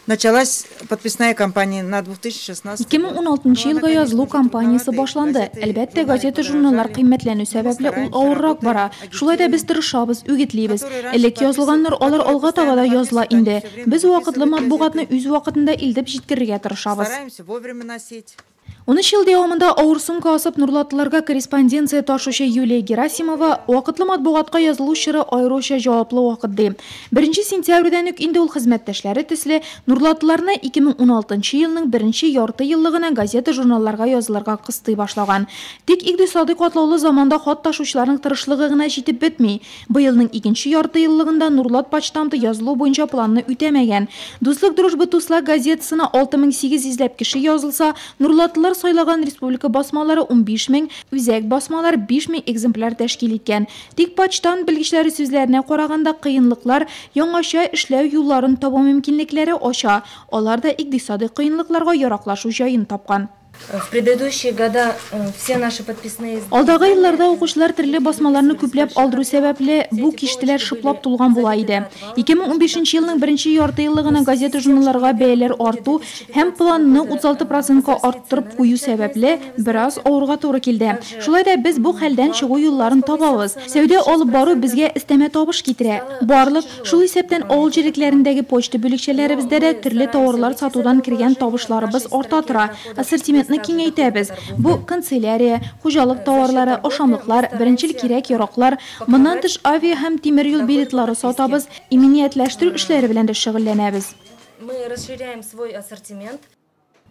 Началась подписная кампания на 2016 2016 елга язылу кампаниясе башланды. Әлбәттә, газета-журналлар кыйммәтләнү сәбәпле, ул авыррак бара. Шулай да без тырышабыз, үгетлибез. Элек язылганнар алар алга таба да языла инде. Без вакытлы матбугатны үз вакытында илтеп җиткерергә тырышабыз. Стараемся вовремя носить. 13 ел дәвамында авыр сумка асып нурлатлыларга корреспонденция ташучы Юлия Герасимова вакытлы матбугатка язылу чоры аеруча җаваплы вакыт ди. 1 сентябрьдән үк инде ул хезмәттәшләре төсле нурлатлыларны 2016 елның беренче ярты еллыгына газета-журналларга язылырга кыстый башлаган. Тик икътисадый катлаулы заманда хат ташучыларның тырышлыгы гына җитеп бетми. Быелның икенче ярты еллыгында Нурлат почтамты язылу буенча планны үтәмәгән. Дуслык Дружба Туслак газетасына 6800 ләп кеше язылса, нурлатлылар сайлаган республика басмалары 15 мең, үзәк басмалар 5 мең экземпляр тәшкил иткән. Тик почтамт белгечләре сүзләренә караганда, кыенлыклар яңача эшләү юлларын табу мөмкинлекләре ача. Алар да икътисадый кыенлыкларга яраклашу җаен тапкан. В предыдущие года все наши подписные Алдагы елларда укучылар төрле басмаларны күпләп алдыру сәбәпле, бу киштәләр шыплап тулган була иде. 2015 елның беренче ярты еллыгына газета-журналларга бәяләр арту һәм планны 36 процентка арттырып кую сәбәпле, бераз авырга туры килде. Шулай да без бу хәлдән чыгу юлларын табабыз. Сәүдә алып бару безгә өстәмә табыш китерә. Барлык, шул исәптән авыл җирлекләрендәге почта бүлекчәләребездә дә төрле товарлар сатудан кергән табышларыбыз арта тора. Ассортиментны киңәйтәбез. Бу канцелярия, хуҗалык товарлары, ашамлыклар, беренчел кирәк-яраклар, моннан тыш авиа һәм тимер юл билетлары сатабыз, иминиятләштерү эшләре белән дә шөгыльләнәбез. Мы расширяем свой ассортимент.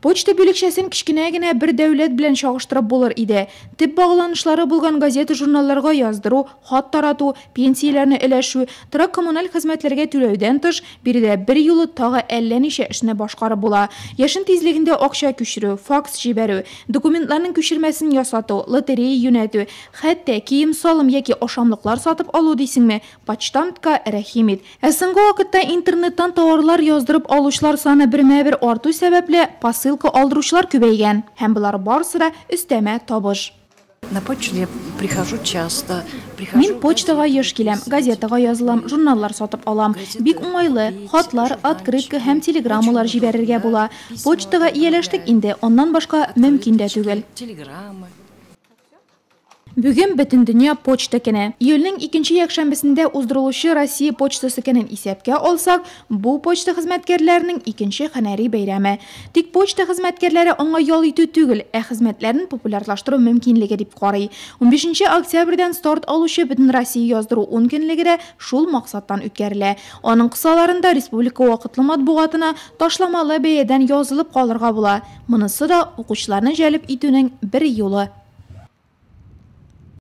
Почта бүлекчәсен кечкенә генә бер дәүләт белән чагыштырып булыр иде. Төп багланышлары булган газета-журналларга яздыру, хат тарату, пенсияләрне өләшү, торак коммуналь хезмәтләргә түләүдән тыш, биредә бер юлы тагы әллә ничә эшне башкарып була. Яшен тизлегендә акча күчерү, факс җибәрү, документларның күчермәсен ясату, лотерея юнәтү, хәтта кием-салым яки ашамлыклар сатып алу дисеңме, почтамтка рәхим ит. Ә соңгы вакытта интернеттан товарлар яздырып алучылар саны бермә-бер арту сәбәпле, посылка алдыручылар күбәйгән. Һәм болар барысы да өстәмә табыш. На почту я прихожу часто. Прихожу. Мин почтага еш киләм, газетага язылам, журналлар сатып алам. Бик уңайлы, хатлар, открытка һәм телеграммалар җибәрергә була. Почтага ияләштек инде, аннан башка мөмкин дә түгел. Телеграммы. Бүген Бөтендөнья почта көне. Июльнең икенче якшәмбесендә уздырылучы Россия почтасы көнен исәпкә алсак, бу почта хезмәткәрләренең икенче һөнәри бәйрәме. Тик почта хезмәткәрләре аңа ял итү түгел, ә хезмәтләрен популярлаштыру мөмкинлеге дип карый. 15 октябрьдән старт алучы Бөтенроссия яздыру 10 көнлеге дә шул максаттан үткәрелә. Аның кысаларында республика вакытлы матбугатына ташламалы бәядән язылып калырга була. Монысы да укучыларны җәлеп итүнең бер юлы.